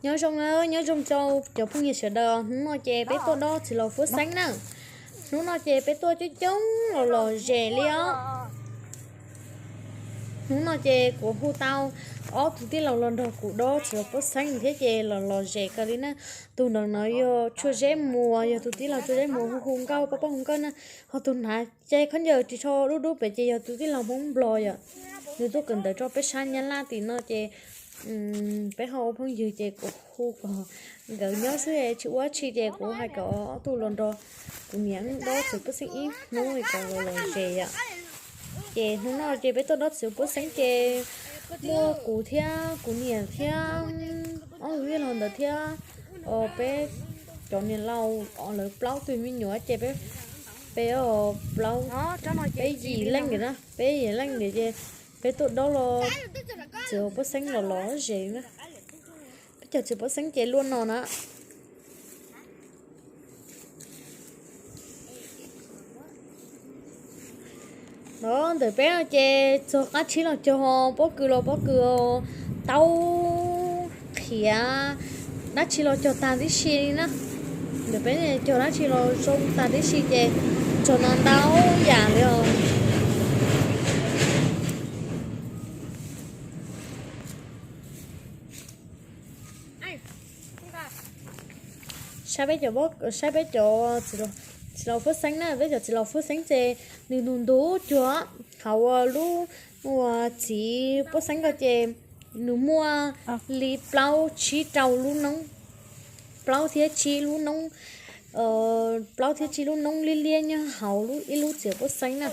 Nyob zoo na, nyob zoo rau cov phooj ywg sawv daws, hnub no ces peb tuaj dob txiv laus Fuab Xeeb na. Hnub no ces peb tuaj coob coob los lom zem li os. Hnub no ces kuv hu tau ob tug tij laus los nrog kuv dob txiv laus Fuab Xeeb thiab ces los lom zem kawg li na. Tus nraud no yog Tshuaj Zeb Muas, yog tus tij laug Tshuaj Zeb Muas hu hu nkauj, poj poj hu nkauj na. Ho tus hnav cov khaub ncaws ris tsho dub dub pem ces yog tus tij laug Hmoob Nplog yom. Nws tuaj kawm ntawv rau peb sab Nyab Laj tim no ces peb ho ua phooj ywg ces kuv hu kom nkawd nyob xwb tsis ua dab tsi ces kuv hais kom ob tug los nrog kuv niam dob txiv Fuab Xeeb ib hnub kom los lom zem yom. Ces hnub no ces peb tuaj dob txiv Fuab Xeeb ces muaj kuv thiab kuv niam thiab ob tug tij laug ntawd thiab peb cov niam laus lawv plaub tug me nyuam ces peb, peb plaub, peb yim leej ntawd na, peb yim leej ntawd ces peb tuaj dob los txiv Fuab Xeeb los lom zem na. Peb cov txiv Fuab Xeeb ces luaj no na. No ntawm peb no ces txog qab tshib los cog, pob kws los pob kws, taub qhiav, dab tsi los cog tag tib si li na. Ntawm peb cog dab tsi los zoo tag tib si ces txog no ntau yam li os. Saib peb cov, saib peb cov txiv laus Fuab Xeeb na, peb cov txiv laus Fuab Xeeb ces nws ntu ntu cuag hauv lub uas txiv Fuab Xeeb ko ces nws muaj li plaub tsib rau lub noob, plaub thiab tsib lub noob, plaub thiab tsib lub noob liab liab nyob hauv ib lub txiv Fuab Xeeb na.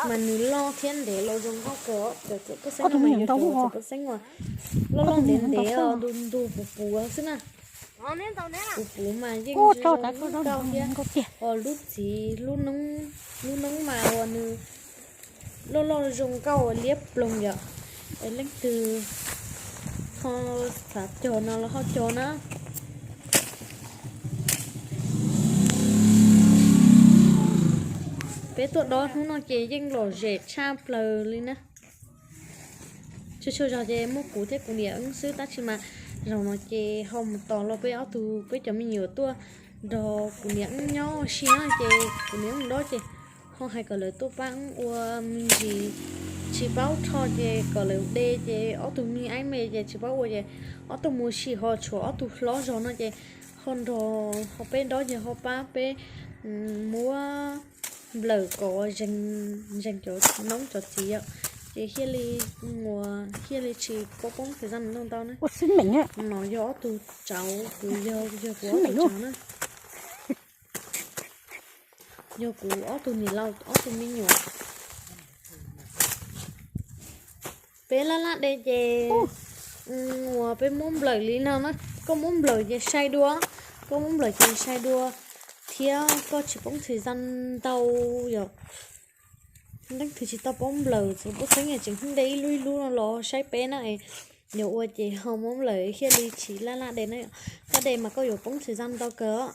Mas nws loj thiab ntev los zoo nkauj kawg, cov txiv Fuab Xeeb no mas yog cov txiv Fuab Xeeb uas loj loj ntev ntev ntu ntu puv puv xwb na. Puv puv mas yeej zoo nkauj thiab. Lub txiv, lub noob mas uas nws loj loj zoo nkauj uas liab ploog yom. Leej twg ho xav cog no los ho cog na. Peb tuaj dob hnub no ces yeej lom zem tshaj plaws li na. Tsuas tsuas zog ces muaj kuv thiab kuv niam wb xwb tab sis mas zaum no ces ho mus tos los peb ob tug peb cov me nyuam tuaj nrog kuv niam wb nyob si na ces kuv niam wb dob ces ho hais kom lawv tuaj pab wb ua me ntsis tsis paub rho ces kom lawv de ces ob tug me aib me ces tsis paub ua ces ob tug mus si ho tshuav ob tug hlob zog no ces ho nrog ho peb dob ces ho pab peb muab nplawm kom zeeg cov noob cov txiv yom, ces thiaj li, thiaj li tsis poob poob txiv zaj ntau ntau na. No yog ob tug tsauv, kuv yog, yog kuv ob tug tsauv na. Yog kuv ob tug niam laus ob tug me nyuam. Peb laj laj de ces uas peb muab nplawm li no na, koj muab nplawm ces sai dua, koj muab nplawm ces sai dua, thiab koj tsis poob txiv zaj ntau yom. Leej twg tsis tau poob nplawm txiv Fuab Xeeb tseem de ib lub ib lub no los saib peb na, yog ua ces ho muab nplawm thiaj li tsis laj laj de na. Koj de mas koj yuav poob txiv zaj ntau kawg,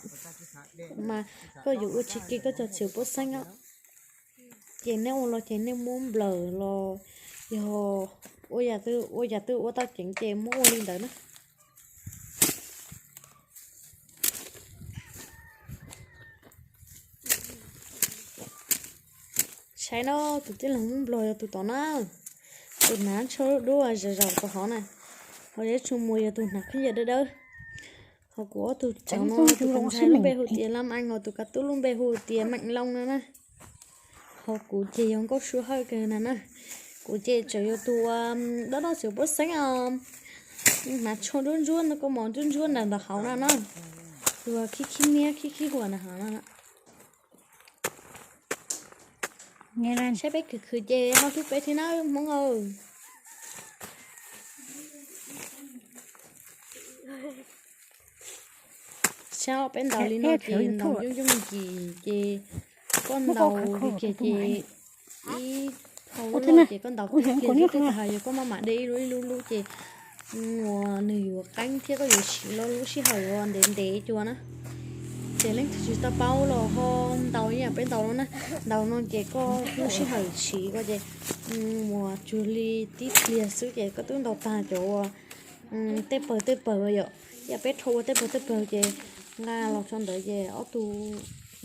mas koj yuav ua tsis kiag koj cov txiv Fuab Xeeb. Ces nej ua los ces nej muab nplawm los yog ua yam twg ua tau ceev ces muab ua li ntawd na. Saib no, tus tij laug Hmoob Nplog yog tus tod na, tus hnav tsho dub dub zaum zaum tom hov na, ho zeb tsu mus yog tus hnav khaub ncaws dawb dawb. Ho kuv ob tug tsauv no, tus ka ntxhais lub npe hu tias Lam Ees, ho tus ka tub lub npe hu tias Meem Loo no na. Ho kuv ces yog Nkauj Sua Hawj kawg na na. Kuv ces tseem yog tus dob dob txiv Fuab Xeeb os, hnav tsho ntsuab ntsuab no, koj mos ntsuab ntsuab ntawm ntawm hauv no na, tus khib khib niab khib khib huam ntawm hauv no. Saib peb khwv khwv ces ho hlub peb thiab na Hmoob aw. Saib peb ntaus li no ces ntaus yooj yooj yim ces koj ntaus li kiag ces ib hau loj loj ces koj ntaus kiag xwb, tej tag yog koj maj mam de ib lub ib lub lub ces uas nws yuav qeeb thiab koj yuav siv lo lub sij hawm uas ntev ntev cua na. Ces leej twg tsis tau paub los ho ntaus ib yam peb ntaus no na. Ntaus no ces koj lub sij hawm siv ko ces uas cuag li tib pliag xwb ces koj twb ntaus tag cov uas tej pawg tej pawg yom, ib yam peb rho ua tej pawg tej pawg ces nqa los tso ntawd ces ob tug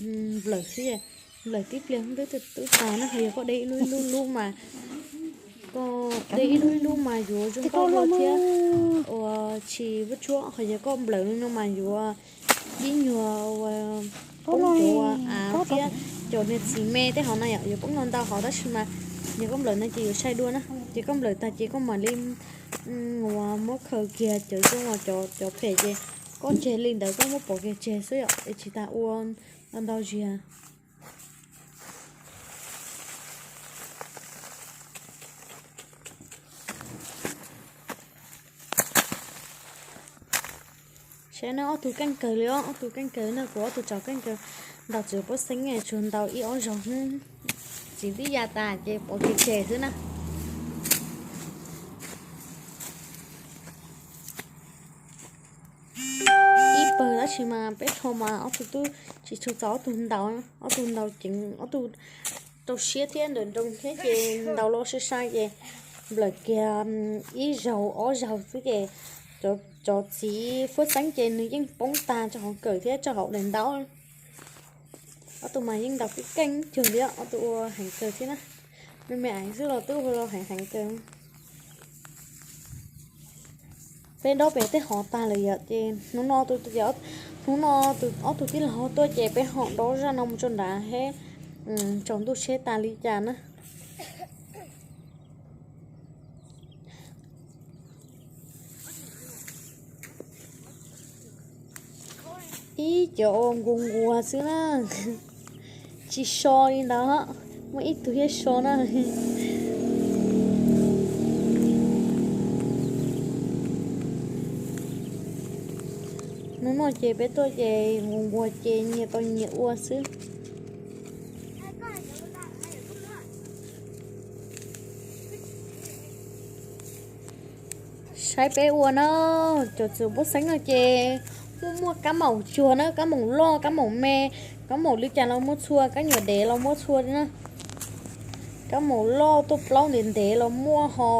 nplawm xwb, nplawm tib pliag twb tag na. Ho yog koj de ib lub ib lub lub mas, koj de ib lub ib lub mas yuav zoo nkauj dua thiab ua tsis vuab tsuab. Ho yog koj nplawm li no mas yuav ib nyuag ua poob cov av thiab cov niag txiv me tej hov na yom, yuav poob ntau ntau hov tab sis mas yog koj nplawm no ces yuav sai dua na. Ces koj nplawm tag ces koj mam li ua muab khaws kiag cov zoo uas cov phem ces koj tseg li ntawd, koj muab pov kiag tseg xwb yom, es tsis tas ua ntau ntau ziag. Saib na, ob tug keej kawg li os, ob tug keej kawg na, kuv ob tug tsov keej kawg. Ntaus txiv puab xeeb tsuag ntaus ib ob zaug xwb, txiv twb ya tas ces pov kiag tseg xwb na. Ib pawg tab sis mas peb rho mas ob tug twb tsis tshua txaus ob tug ntaus, ob tug ntaus ceev, ob tug rau siab thiab ntawm nroos thiab ces ntaus los sai sai ces nplawm kiag ib zaug ob zaug xwb ces cov txiv puab xeeb ces nws yeej poob tag rau hauv kawm thiab rau hauv daim ntaub. Ob tug mas yeej ntaus keej keej cuag li, ob tug ua heev kawg thiab na. Me me aiv xwb los twb ua los heev heev kawg. Peb dob pem tej hov tag lawm yom, ces hnub no, hnub no ob tug tij laug tuaj ces peb ho dob zaj no mus rau nrad thiab, tsaus ntuj tsheb tas li cas na. Ib cov nquas nquas xwb na, tsis so li ntawd, muaj ib tug thiaj so na. Hnub no ces peb tuaj ces nquas nquas ces nyias tau nyias ua xwb. Saib peb ua na, cov txiv puab xeeb no ces muaj muaj kab maum cuag na, kab maum loj kab maum me, kab maum li cas los muaj txhua, kab nyuam dev los muaj txhua li na. Kab maum loj tuaj plaub ntev ntev los muaj ho,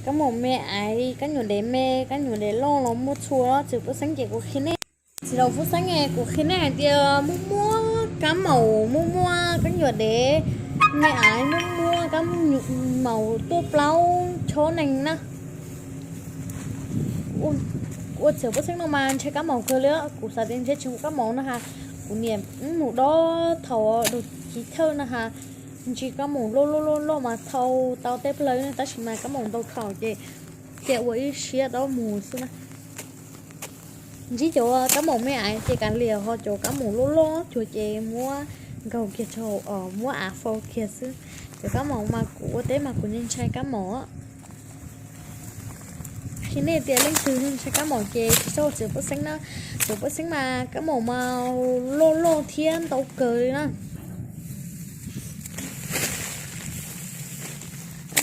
kab maum me aiv, kab nyuam dev me, kab nyuam dev loj los muaj txhua. Txiv puab xeeb ces kuv qhia nej, txiv laus puab xeeb kuv qhia nej hais tias muaj muaj kab maum, muaj muaj kab nyuam dev, me aiv, muaj muaj kab maum tuaj plaub chob neeg na. Ua txiv puab xeeb no mas ntshai kab maum kawg li, kuv xav tias ntshai tsis muaj kab maum no ha. Kuv niam mus dob thaum dua chiv thawj no ha, ntsis kab maum loj loj loj loj mas thau tau tej plawv tab sis mas kab maum ntau thaum ces cia ua ib siab dob mus xwb na. Ntsib cov kab maum me aiv ces kav liam, ho cov kab maum loj loj cuag ces muab nkaug kiag rau, muab av faus kiag xwb. Cov kab maum mas kuv ua teb mas kuv ntshai kab maum. Qhia nej tias leej twg ntshai kab maum ces tsis txhob ua txiv puab xeeb na. Txiv puab xeeb mas kab maum mas loj loj thiab ntau kawg li na.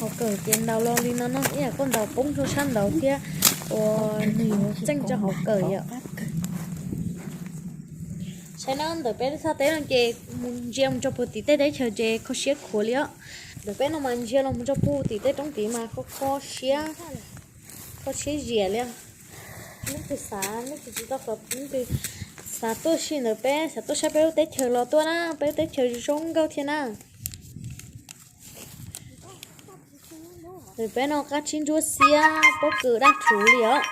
Hauv kawm ces ntaus los li no no, ib yam koj ntaus poob rau sab nraud thiab uas nws yuav txeej rau hauv kawm yom. Saib na, ntawm peb thaj teb no ces mus ntsia mus rau puag tim tej teb chaws ces kho siab khuav li os. Ntawm peb no mas ntsia los mus rau puag tim tej roob tid mas kho siab, kho siab ziam li. Leej twg xav, leej twg tsis tau, leej twg xav tuaj si ntawm peb, xav tuaj saib peb lub teb chaws los tuaj na, peb lub teb chaws zoo nkauj thiab na. Ntawm peb no qab tsib ntsuab xiab pob kws daj rhuv li os.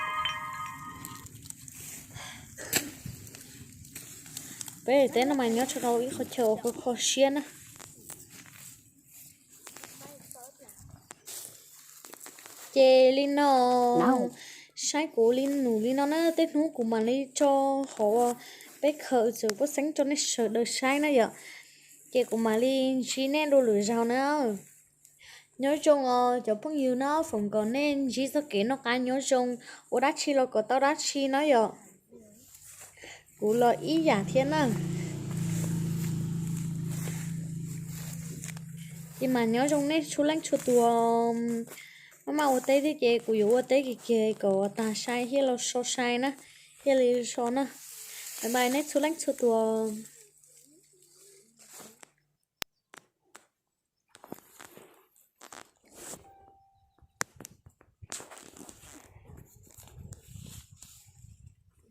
Peb teb no mas nyob rau ib qhov chaw uas kho kho siab na. Ces li no, saib kuv li num li no na, tej hnub kuv mam li tso hauv peb khaws txiv puab xeeb rau nej sawv daws saib na yom. Ces kuv mam li ntsib nej dua lwm zaus na. Nyob zoo os cov phooj ywg na, foom kom nej ntsib txoj kev noj qab nyob zoo, ua dab tsi los kom tau dab tsi na yom. Kuv los ib yam thiab na. Ces mas nyob zoo nej txhua leej txhua tus. Maj maj ua teb thiab ces kuv yuav ua teb kiag kiag kom tag sai thiaj los so sai na, thiaj li so na. Bye bye nej txhua leej txhua tus.